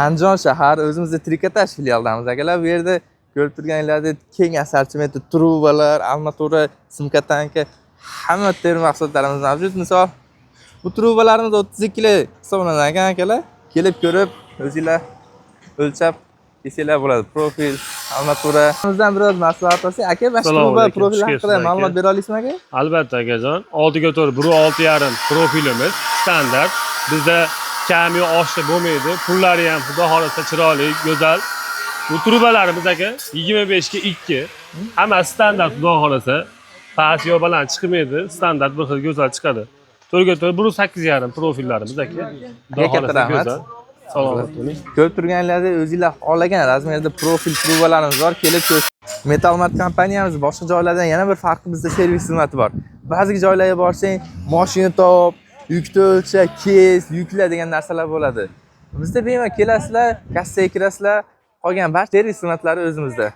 Andijon shahar, o'zimizda Trikotaj filialidamiz akalar. Bu yerda ko'rib turganlaringizdek keng assortimenti trubalar, armatura, simkatanka, hamma ter mahsulotlarimiz mavjud. Misol, bu trubalarimiz 32 kilo hisoblanadi ekan akalar. Kelib ko'rib, o'zinglar o'lchab kesanglar bo'ladi. Profil, armatura. Bizdan biroz maslahat olsak, aka, mana shu Assalomu truba alaykum, profil xush haqida kelibsiz, ma'lumot aka. bera olasizmi, aka? Albatta, akajon. 6 ga 4, 1,6,5 profilimiz standart. Bizda kam yo oshiq bo'lmaydi. Pullari ham, xudo xohlasa, chiroyli, go'zal. Bu trubalarimiz, aka, 25 ga 2. Hammasi standart, xudo xohlasa. Past yo baland chiqmaydi. Standart bir xil go'zal chiqadi. 4 ga 4, 1,8,5 profillarimiz, aka. Xudo Aka, katta xohlasa rahmat. go'zal. Salomat bo'ling. Ko'rib turganlaringizdek, o'zinglar xohlagan razmerda profil trubalarimiz bor. Kelib ko'rish. Metalmart kompaniyamiz boshqa joylardan yana bir farqi, bizda servis xizmati bor. Ba'zi joylarga borsang, moshina top, yukni o'lcha, kes, yukla degan narsalar bo'ladi. Bizda bemalol kelasizlar, kassaga kirasizlar, qolgan barcha servis xizmatlari o'zimizda.